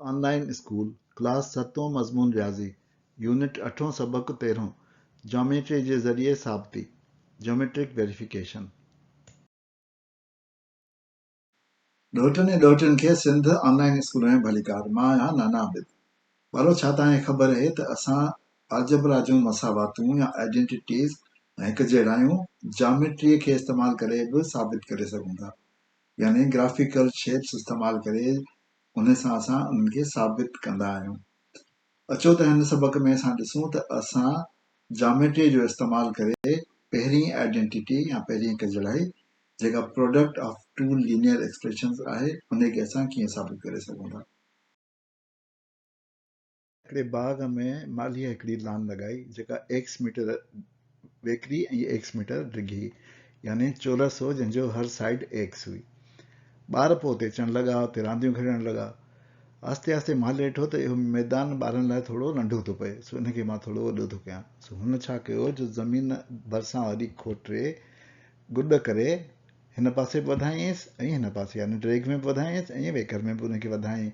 آن line school, class ستون مضمون رياضي، يونٽ اٺون سبق تيرهون، جاميٽري جي ذريعي ثابتي، Geometric Verification. ڏوهٽن ۽ ڏوهٽين کي سنڌ آن لائين اسڪول ۾ ڀليڪار. مان آهيان نانا عابد. ٻارو ڇا توهان کي خبر اهي ته اسان آلجبرا جون مساواتون يا آئيڊينٽيٽيز ۽ هڪجهڙايون جاميٽريء کي استعمال ڪري به ثابت ڪري سگهون ٿا يعني گرافيڪل شيپس استعمال ڪري انهي سان اسان انهن کي ثابت ڪندا آهيون. اچو ته هن سبق ۾ اسان ڏسون ته اسان جاميٽريء جو استعمال ڪري پهرين آئيڊينٽيٽي يا پهرين هڪجهڙائي جيڪا product of two linear expressions آهي انهي کي اسان ڪيئن ثابت ڪري سگهون ٿا. هڪڙي باغ ۾ مالهيء هڪڙي لان لڳائي، جيڪا ايڪس ميٽر ويڪري ۽ ايڪس ميٽر ڊگهي يعني چورس هو، جنهن جو هر سائيڊ ايڪس هئي. ٻار پوء اتي اچڻ لڳا، اتي رانديون کيڏڻ لڳا. آهستي آهستي مالهي ڏٺو ته اهو ميدان ٻارن لاء ٿورو ننڍو ٿو پئي، سو ان کي مان ٿورو وڏو ٿو ڪيان. سو هن ڇا ڪيو جو زمين ڀرسان واري کوٽي گڏ ڪري هن پاسي به وڌايائينس ۽ هن پاسي يعني ڊيگهه ۾ به وڌايائينس ۽ ويڪر ۾ به ان کي وڌايائين.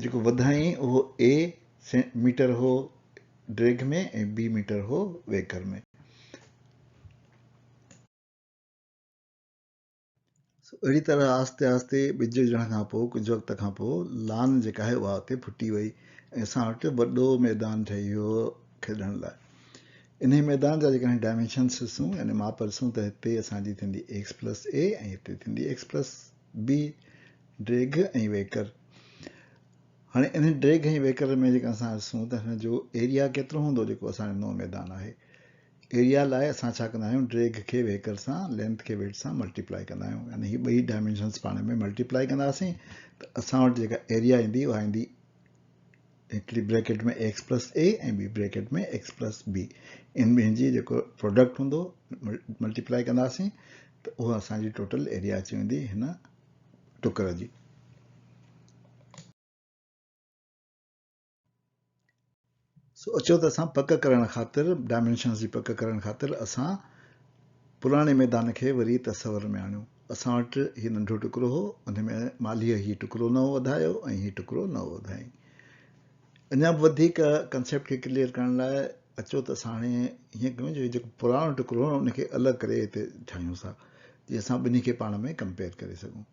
جيڪو وڌايائين اهو اي ميٽر هو ڊيگهه ۾ ۽ بي ميٽر هو ويڪر ۾. سو اهڙي طرح آهستي آهستي ٻج وجهڻ کان پوء ڪجهه وقت کان پوء لان جيڪا آهي اها اتي ڦٽي وئي ۽ اسان وٽ وڏو ميدان ٺهي ويو کيڏڻ لاء. انهي ميدان جا جيڪڏهن ڊائمينشنس ڏسون يعني ماپ ڏسون ته هتي اسان جي ٿيندي ايڪس پلس اي ۽ هتي ٿيندي ايڪس پلس بي ڊيگهه ۽ ويڪر. هاڻي انهي ڊيگهه ۽ ويڪر ۾ جيڪڏهن اسان ڏسون ته هن جو ايريا ڪيترو هوندو جيڪو اسان جو نئون ميدان آهي. ايريا لاء اسان ڇا ڪندا آهيون ڊيگهه کي ويڪر سان لينٿ کي ويڊ سان ملٽيپلائي ڪندا آهيون يعني هي ٻئي ڊائمينشنس پاڻ ۾ ملٽيپلائي ڪنداسين ته اسان وٽ جيڪا ايريا ايندي اها ايندي هڪڙي بريڪيٽ ۾ ايڪس پلس اي ۽ ٻي بريڪيٽ ۾ ايڪس پلس بي ان ٻنهي جي جيڪو پروڊڪٽ هوندو ملٽيپلائي ڪنداسين ته اها اسان جي ٽوٽل ايريا اچي ويندي هن ٽڪر جي. سو اچو ته اسان پڪ ڪرڻ خاطر ڊائمينشنس جي پڪ ڪرڻ خاطر اسان پراڻي ميدان کي وري تصور ۾ آڻيون. اسان وٽ هي ننڍو ٽڪرو هو، ان ۾ مالهيء هي ٽڪرو نئون وڌايو ۽ هي ٽڪرو نئون وڌايائين. اڃا به وڌيڪ ڪنسيپٽ کي ڪليئر ڪرڻ لاء اچو ته اسان هاڻي هيئن ڪيون جو هي جيڪو پراڻو ٽڪرو هو ان کي الڳ ڪري هتي ٺاهيون ٿا جيئن اسان ٻنهي کي پاڻ ۾ ڪمپيئر ڪري سگهون.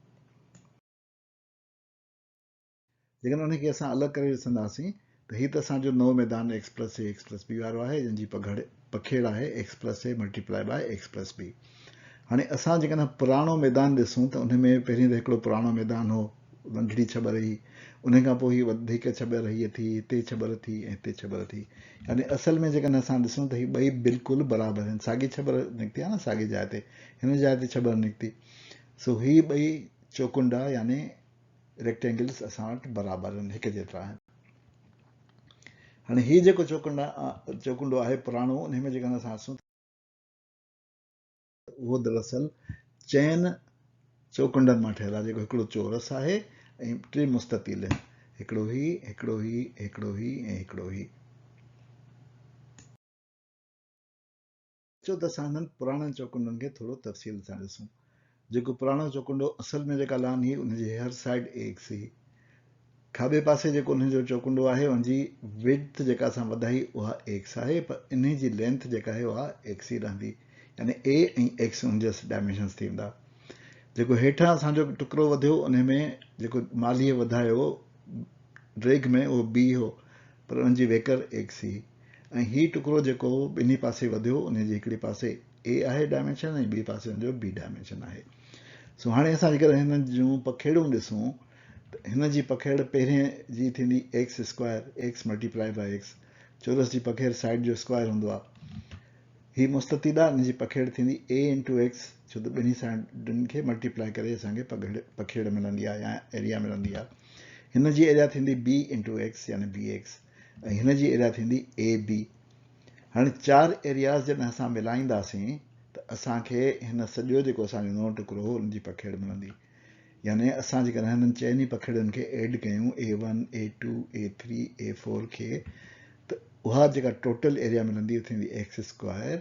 جيڪڏهن ان کي اسان الڳ ڪري ڏسنداسين ته هي ته اسان جو نئون ميدان X plus A X plus B وارو آهي جنهن جي پگهڙ پکيڙ آهي X plus A multiply by X plus B. هاڻي اسان جيڪڏهن پراڻو ميدان ڏسون ته ان ۾ پهرين ته هڪڙو پراڻو ميدان هو ننڍڙي ڇٻر هئي ان کان پوء هي وڌيڪ ڇٻر هيء ٿي هتي ڇٻر ٿي ۽ هتي ڇٻر ٿي يعني اصل ۾ جيڪڏهن اسان ڏسون ته هي ٻئي بلڪل برابر آهن ساڳي ڇٻر نڪتي آهي نه ساڳي جاء تي هن جاء تي ڇٻر نڪتي سو هي ٻئي چوڪنڊا يعني ريڪٽينگلز اسان وٽ برابر آهن هڪ جيترا آهن. هاڻي هي جيڪو چوڪنڊو آهي پراڻو انهي ۾ جيڪڏهن اسان ڏسون ته اهو دراصل چئن چوڪنڊن مان ٺهيل آهي جيڪو هڪڙو چورس آهي ۽ ٽي مستطيل آهن هڪڙو هي هڪڙو هي هڪڙو هي ۽ هڪڙو هي. اچو ته اسان هنن پراڻن چوڪنڊن کي ٿورو تفصيل سان ڏسون. جيڪو پراڻو چوڪنڊو اصل ۾ جيڪا لان هئي ان جي هر سائيڊ ايڪس هئي. کاٻي پاسي جيڪو ان جو چوڪنڊو آهي ان جي وڊٿ جيڪا اسان وڌائي اها ايڪس آهي پر انهي جي لينٿ جيڪا آهي اها ايڪس ئي رهندي يعني اي ۽ ايڪس ان جا ڊائمينشنس ٿي ويندا. جيڪو هيٺان اسان جو ٽڪرو وڌيو انهي ۾ جيڪو مالهيء وڌايو ڊيگهه ۾ اهو بي هو پر ان جي ويڪر ايڪس هئي. ۽ هي ٽڪرو جيڪو ٻنهي پاسي وڌيو انهي جي هڪڙي پاسي A آهي ڊائمينشن ۽ ٻي پاسي ان جو B dimension آهي. سو هاڻي اسان جيڪڏهن هنن جون پکيڙون ڏسون ته هن جي پکيڙ پهرين جي ٿيندي X square, X multiply by X، چورس جي پکيڙ سائيڊ جو اسڪوائر هوندو آهي. هي مستطيل آهي ان جي پکيڙ ٿيندي A into X ڇو ته ٻنهي سائيڊن کي ملٽيپلائي ڪري اسان کي پکيڙ ملندي آهي يا ايريا ملندي آهي. هن جي ايريا ٿيندي B into X يعني BX. ۽ هن جي ايريا ٿيندي اي بي. هاڻي چار ايرياز جڏهن اسان ملائينداسين ته اسان کي هن سڄو جيڪو اسان جو نئون ٽڪرو هو ان جي پکيڙ ملندي. يعني اسان جيڪڏهن هنن چئني پکيڙن کي ايڊ ڪيون A one, A two, A three, A four کي ته اها جيڪا ٽوٽل ايريا ملندي اها ٿيندي X square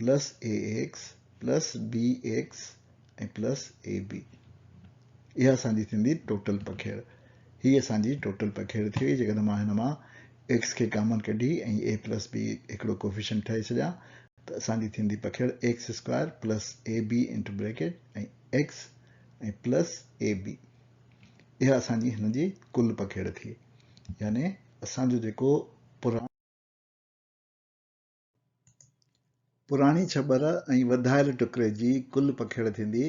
plus A X plus B X ۽ plus A B. اها اسان جي ٿيندي ٽوٽل پکيڙ. هي اسان جي ٽوٽل پکيڙ ٿي وئي جيڪڏهن مان هن مان ايڪس کي ڪامن ڪڍي ۽ اي پلس بي هڪڙو ڪوفيشنٽ ٺاهي ڇڏيان ته اسان جي ٿيندي پکيڙ x square plus a b into bracket ۽ x ۽ plus a b. اها اسان جي هن جي ڪل پکيڙ ٿي يعني اسان جو جيڪو پراڻو پراڻي ڇٻر ۽ وڌايل ٽڪري جي ڪل پکيڙ ٿيندي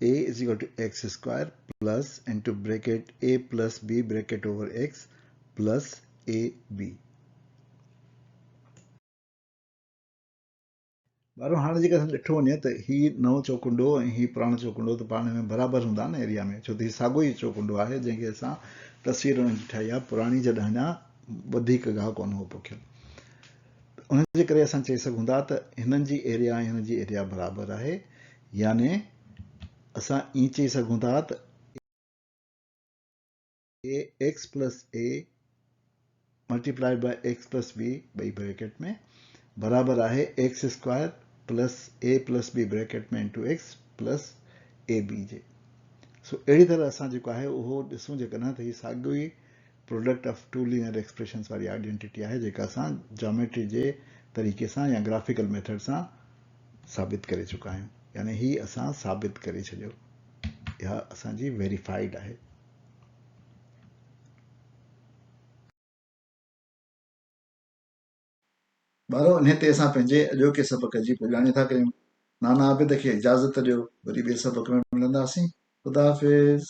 A is equal to x square plus into bracket A plus B bracket over x plus A B. ٻارو هاڻي جيڪڏهن ڏٺو وڃي ته هي نئون چوڪنڊو ۽ هي پراڻو چوڪنڊو ته پاڻ ۾ برابر هوندا نه ايريا ۾ ڇو ته هي ساڳيو ئي چوڪنڊو آهي جنهن کي اسان تصوير ان جي ٺاهي آهي پراڻي جڏهن اڃا وڌيڪ گاهه ڪونه هو پوکيل. ان جي ڪري اسان چئي سگهون ٿا ته هنن جي ايريا ۽ هن جي ايريا برابر آهي يعني اسان ائين چئي سگهون ٿا ته a x plus a multiplied by x plus b ٻئي بريڪيٽ ۾ برابر آهي x square plus a plus b bracket ۾ into x plus a b جي. سو اهڙي طرح اسان جيڪو آهي اهو ڏسون جيڪڏهن ته هي ساڳيو ئي product of two linear expressions واري آئيڊينٽيٽي آهي جيڪا اسان جاميٽري جي طريقي سان يا گرافيڪل ميٿڊ سان ثابت ڪري چڪا آهيون يعني هي اسان ثابت ڪري ڇڏيو اها اسان جي ويريفائيڊ آهي. ٻارو انهي تي اسان پنهنجي اڄوڪي سبق جي پڄاڻي ٿا ڪريون. نانا عابد کي اجازت ڏيو وري ٻئي سبق ۾ ملنداسين. خدا حافظ.